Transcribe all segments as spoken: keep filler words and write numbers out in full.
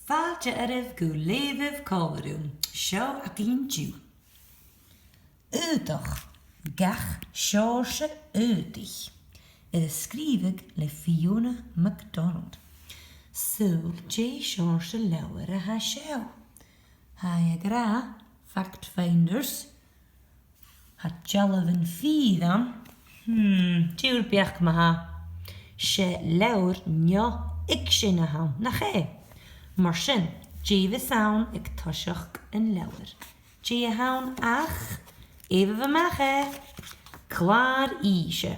Fàilte oirbh gu Leughaibh Còmhla Rium, seo againn an-diugh. Aodach, gach seòrsa aodaich. Air a sgrìobhadh le Fiona MacDonald. Saoil dè seòrsa leabhar a tha seo. Tha e ag ràdh, fact finders, tha dealbhan fìor ann. Hmm, dè ur beachd ma-thà? 'S e leabhar neo-fhicsean a th' ann, nach e? Mar sin, dè bhios ann aig toiseach an leabhair? Dè th' ann ach, èighibh a-mach e, clàr-innse.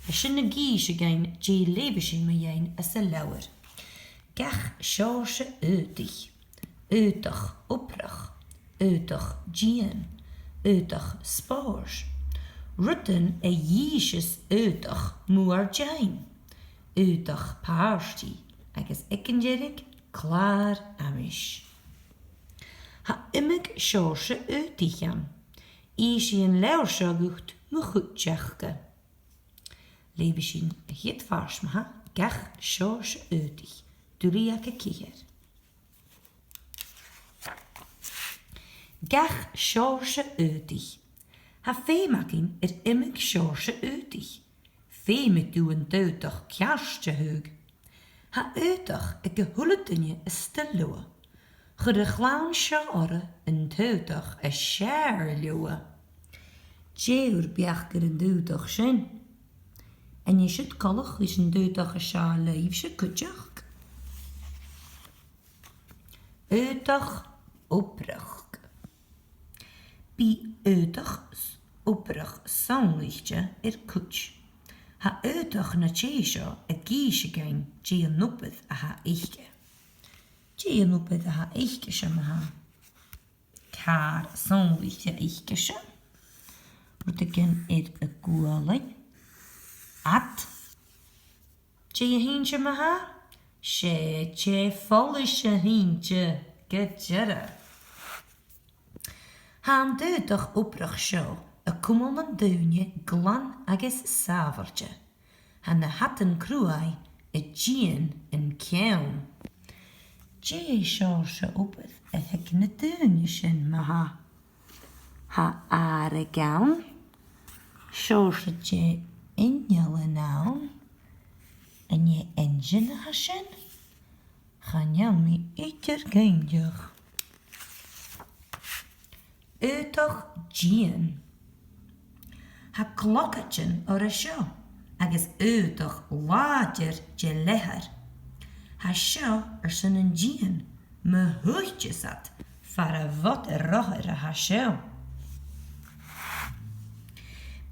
Tha sin ag innse dhuinn dè leugh sinn mu dheidhinn anns an leabhar. Gach seòrsa aodaich. Aodach obrach, aodach dìon, aodach spòrs. Rudan a dh'innseas aodach mu ar deidhinn. Aodach pàrtaidh agus aig an deireadh clàr-amais. Tha iomadh seòrsa aodaich ann. Innsidh an leabhar seo dhut mu chuid aca. Leughaidh sinn a' chiad phàirt ma-thà, gach seòrsa aodaich. Duilleag a ceithir. Gach seòrsa aodaich. Tha feum againn air iomadh seòrsa aodaich. Feumaidh tu an t-aodach ceart a thaghadh. Tha aodach aig a h-uile duine as toil leotha. Chuir a' chlann seo orra an t-aodach as fheàrr leotha. Dè ur beachd air an t-aodach sin? An e siud coltach ris an t-aodach as fheàrr leibhse cuideachd? Aodach obrach. Bidh aodach s-, obrach sònraichte air cuid. Tha aodach na tè seo ag innse dhuinn dè an obair a th' aice. Dè an obair a th' aice-se ma-thà? Càr sònraichte aice-se. Rudeigin air a gualainn. Ad. Dè th' innte ma-thà? 'S e tè follais a th' innte, gu dearbh. Tha an t-aodach obrach seo a' cumail nan daoine glan agus sàbhailte. Tha na h-adan cruaidh a' dìon an ceann. Dè seòrsa obair a th' aig na daoine sin ma-thà? Tha fhàradh ann. Seòrsa de inneal a th' ann. An e engine a tha sin? Chan eil mi idir cinnteach. Aodach dìon. Tha clogaidean orra seo, agus aodach làidir de leathar. Tha seo airson an dìon, ma thuiteas iad, far a bhod an rothair a tha seo.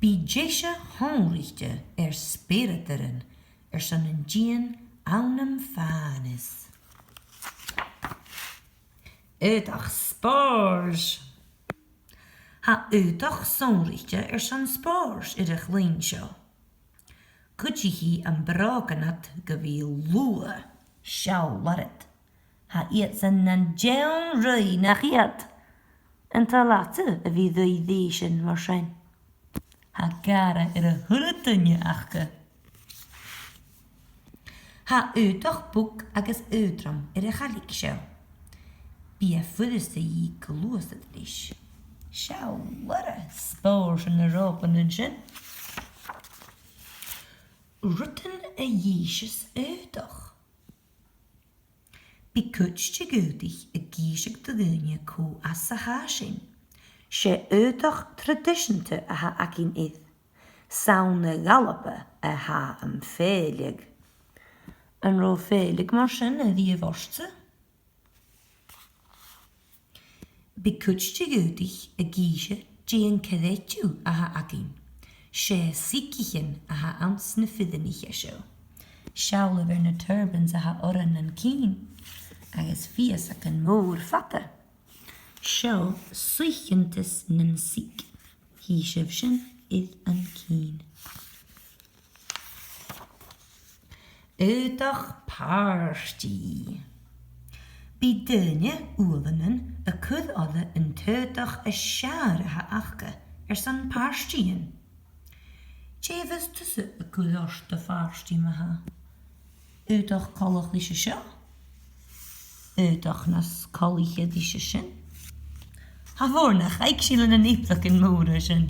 Bidh deise shònraichte air speuradairean airson an dìon ann am fànas. Aodach spòrs. Tha aodach sònraichte airson spòrs air a' chloinn seo. Cuidichidh am brògan iad gu bhith luath, seall orra. Tha iadsan nan deann-ruith, nach eil iad? An toil leatsa a bhith a' ruith dìreach mar sin? Tha gàire air a h-uile duine aca. Tha aodach bog agus aotrom air a' chaileag seo. Bidh e furasta dhi gluasad leis. Seall orra, spòrs na ròpan an sin. Rudan a dh'innseas aodach. Bidh cuid de dh'aodaich ag innse do dhaoine cò às a tha sinn. 'S e aodach traidiseanta a th' againn air. 'S ann à Alba a tha am fèileadh. An robh fèileadh mar sin a-riamh ortsa? Bidh cuid de dh'aodaich ag innse dè an creideamh a th' againn. 'S e suidhcichean a th' anns na fireannaichean seo. Seallaibh air na turbans a th' orra nan cinn, agus fiasagan mòr fada. Seo suaicheantas nan suidhc. Chì sibh sin air an cinn. Aodach pàrtaidh. Bidh daoine uaireannan a' cur orra an t-aodach as fheàrr a th' aca airson pàrtaidhean. Dè bhios tusa a' cur ort do phàrtaidh ma-thà? Aodach coltach ris a seo? Aodach nas coltaiche ris a sin. Tha e mòr nach fhaic sibh leis na nipleagan mòra sin.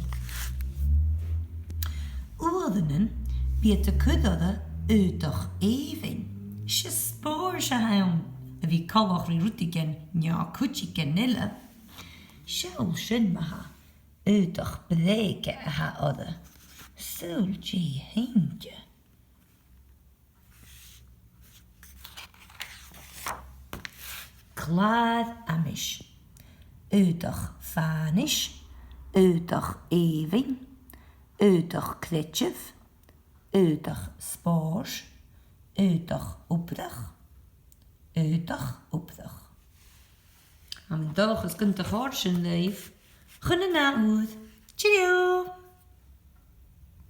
Uaireannan, bidh iad a' cur orra aodach èibhinn. 'S e spòrs a th' ann a bhith coltach ri rudeigin no cuideigin eile. Seall sin ma-thà, aodach brèige a th' orra. Saoil dè th' innte. Clàr-amais. Aodach fànais, aodach èibhinn, aodach creideimh, aodach spòrs, aodach obrach, aodach obrach. Tha mi an dòchas gun do chòrd sin ribh. Chun an ath uair. Cheerio!